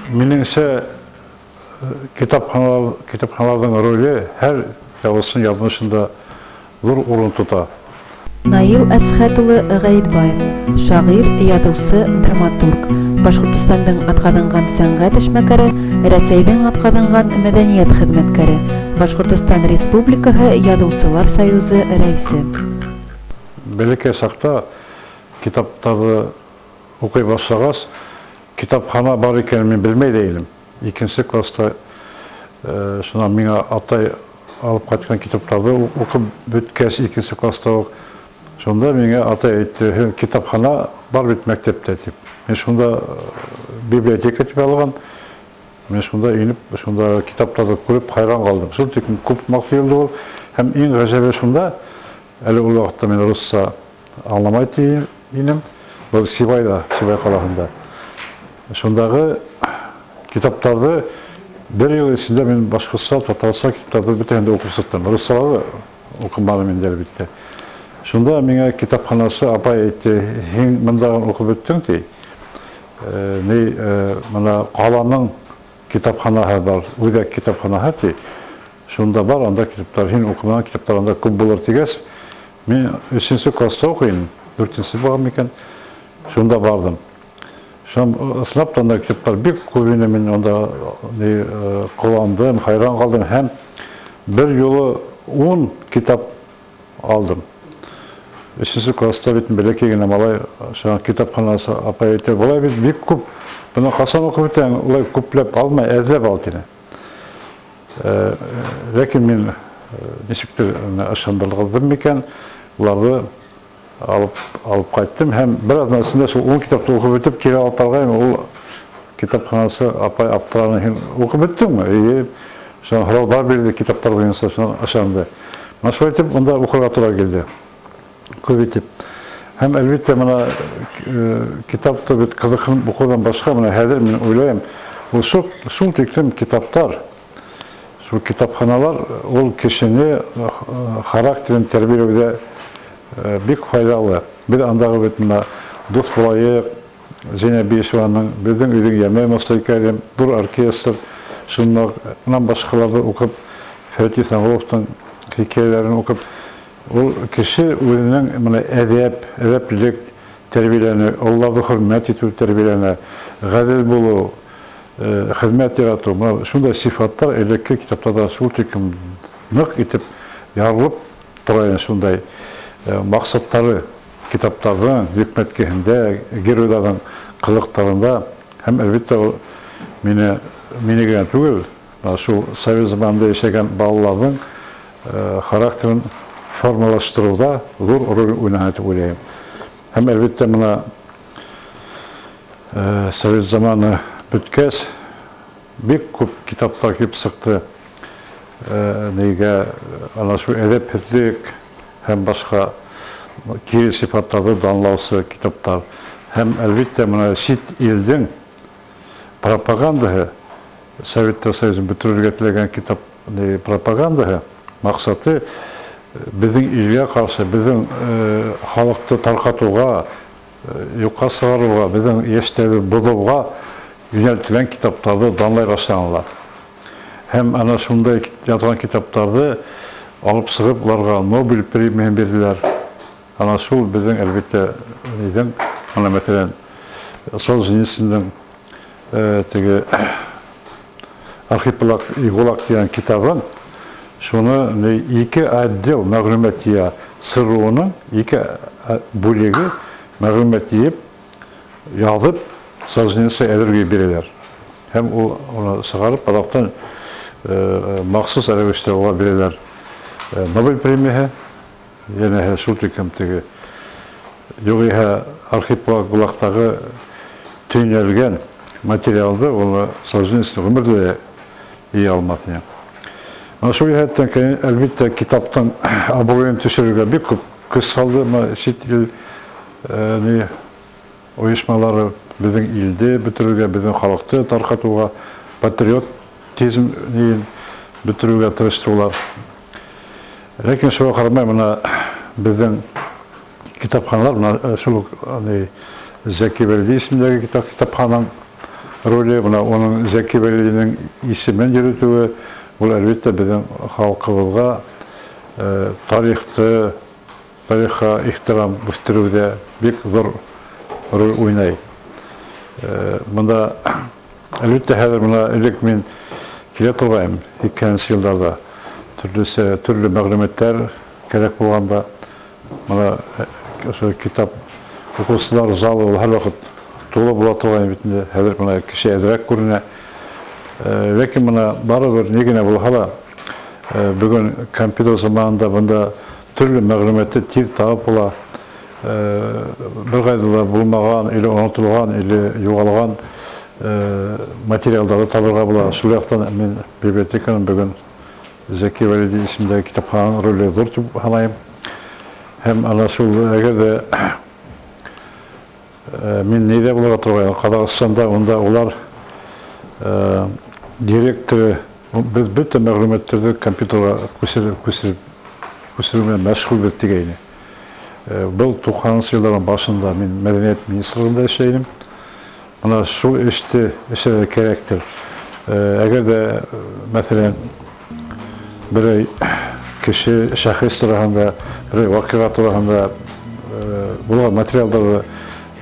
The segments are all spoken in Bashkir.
Минеңсә, китапханаларҙың роле һәр яҙыусының яҙмышында ҙур урын тота. Наил Әсхәт улы Ғәйетбаев — шағир, яҙыусы, драматург, Башҡортостандың атҡаҙанған сәнғәт эшмәкәре, Рәсәйҙең атҡаҙанған мәҙәниәт хеҙмәткәре, Башҡортостан Республикаһы Яҙыусылар союзы рәйесе. Бәләкәй саҡта китаптарҙы уҡый башлағас, китапхана бар икәнен мин белмәй ҙә инем. Икенсе класста шунан миңә атай алып ҡайтҡан китаптарҙы уҡып бөткәс, икенсе класста уҡ, шунда миңә атай әйтте: китапхана бар бит мәктәптә, тип. Мин шунда библиотека тип алған, мин шунда инеп, шунда китаптарҙы күреп хайран ҡалдым. Шул тиклем күп маҡтайылды ул. Һәм иң ғәжәбе шунда, әле ул ваҡытта мин русса аңламай инем, был Сибайҙа, Сибай ҡалаһында. Шундағы китаптарҙы бер йыл эсендә мин башҡортса, татарса китаптарҙы бөтәһен дә уҡып сыҡтым. Руссаларҙы уҡыманым инде, әлбиттә. Шунда миңә китапханасы апай әйтте: һин бындағын уҡып бөттөң, ти. Ни, бына ҡаланың китапханаһы бар, үҙәк китапханаһы, ти. Шунда бар, анда китаптар, һин уҡымаған китаптар анда күп булыр, тигәс, мин өсөнсө класста уҡыйым, дүртенсе булған микән, шунда барҙым. Ысынлап та анда китаптар бик күп ине, мин унда ҡыуандым, хайран ҡалдым һәм бер юлы 10 китап алдым. Өсөнсө класста бит бәләкәй генә малай, шунан китапханасы апай әйтә: былай бит бик күп, быны ҡасан уҡып бөтәң, улай күпләп алмай, әҙләп ал, тине. Ләкин мин нисектер ышандырылдым микән, уларҙы алып ҡайттым һәм бер аҙна эсендә шул 10 китапты уҡып бөтөп, кире алып барғайным. Ул китапханасы апай аптыраны: һин уҡып бөттөңмө? Эйе. Шунан һорауҙар бирҙе китаптар буйынса, шунан ышанды. Мына шулай итеп унда уҡырға тура килде. Күп итеп. Һәм әлбиттә бына китапты бит ҡыҙыҡһынып уҡыуҙан башҡа, бына хәҙер мин уйлайым, ул шул тиклем китаптар, шул китапханалар ул кешене характерын тәрбиәләүҙә бик файҙалы. Беҙ андағы бит бына дуҫ булайыҡ, Зәйнәб Биешеваның, беҙҙең өйҙөң йәме Мостай Кәрим, ҙур оркестр, шунан башҡаларҙы уҡып, Фәтих Иҫәнғоловтың хикәйәләрен уҡып, ул кеше үҙенең бына әҙәп, әҙәплелек тәрбиәләнә, Аллаһты хөрмәт итеү тәрбиәләнә, ғәҙел булыу, хеҙмәт яратыу, бына шундай сифаттар элекке китаптарҙа шул тиклем ныҡ итеп ярылып тора ине, шундай маҡсаттары китаптарҙың йөкмәткеһендә, геройҙарҙың ҡылыҡтарында. Һәм әлбиттә ул мине генә түгел, бына шул совет заманында йәшәгән балаларҙың характерын формалаштырыуҙа ҙур роль уйнаған тип уйлайым. Һәм әлбиттә бына совет заманы бөткәс бик күп китаптар килеп сыҡты. Нигә ана шул әҙәпһеҙлек һәм башҡа кире сифаттарҙы данлаусы китаптар. Һәм әлбиттә бына сит илдең пропагандаһы, Советтар Союзын бөтөрөргә теләгән китап пропагандаһы маҡсаты беҙҙең илгә ҡаршы, беҙҙең халыҡты тарҡатыуға, юҡҡа сығарыуға, беҙҙең йәштәрҙе боҙоуға йүнәлтелгән китаптарҙы данлай башланылар. Һәм ана шундай яҙған китаптарҙы алып сығып, уларға Нобель премияһын бирҙеләр. Ана шул беҙҙең әлбиттә ниҙең, ана мәҫәлән, Солженицындың теге Архипелаг и ГУЛАГ тигән китабын, шуны ике отдел мәғлүмәт йыя, ЦРУ-ның ике бүлеге мәғлүмәт йыйып, яҙып, Солженицын әҙергә бирәләр. Һәм ул уны сығарып, аҙаҡтан махсус рәүештә уға бирәләр Нобель премияһы, йәнәһе шул тиклем теге юғиһә Архипелаг ГУЛАГтағы төйнәлгән материалды уны Солженицын ғүмерҙә лә йыя алмаҫ ине. Мына шул йәһәттән, әлбиттә, китаптың абруйын төшөрөргә бик күп көс һалды бына сит ил ни ойошмалары беҙҙең илде бөтөрөргә, беҙҙең халыҡты тарҡатыуға, патриотизм бөтөрөүгә тырышты улар. Ләкин шуға ҡарамай бына беҙҙең китапханалар, бына шул уҡ Зәки Вәлиди исемендәге китапхананың роле, бына уның Зәки Вәлидинең исемен йөрөтөүе, был әлбиттә беҙҙең халҡыбыҙға тарихты, тарихҡа ихтирам үҫтереүҙә бик ҙур роль уйнай. Бында әлбиттә хәҙер бына элек мин килә торғайным 80-нсе йылдарҙа төрлөсә төрлө мәғлүмәттәр кәрәк булғанда бына ошо китап уҡыусылар залы ул һәр ваҡыт тулы була торғайны бит инде, хәҙер бына кеше әҙерәк күренә. Ләкин бына барыбер ни генә булһа ла, бөгөн компьютер заманында бында төрлө мәғлүмәтте тиҙ табып була. Бер ҡайҙа ла булмаған или онотолған, или юғалған материалдарҙы табырға була. Шул яҡтан мин библиотеканың бөгөн Зәки Вәлиди исемендәге китапхананың роле ҙур тип һанайым. Һәм ана шул әгәр ҙә мин ниҙә булырға торғайным, Ҡаҙағстанда, унда улар директоры беҙ бөтә мәғлүмәттәрҙе компьютерға күсереү менән мәшғүлбеҙ тигәйне. Был 90-нсы йылдарҙың башында мин мәҙәниәт министрлығында эшләй инем. Бына шул эште эшләргә кәрәктер. Әгәр ҙә, мәҫәлән, берәй кеше, шәхес тураһында, берәй ваҡиға тураһында булған материалдарҙы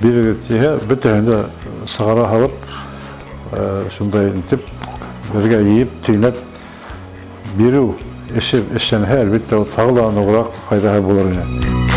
бирегеҙ тиһә, бөтәһен дә сығара һалып, шундай итеп бергә йыйып, төйнәп биреү эше эшләнһә, әлбиттә, ул тағы ла нығыраҡ файҙаһы булыр ине.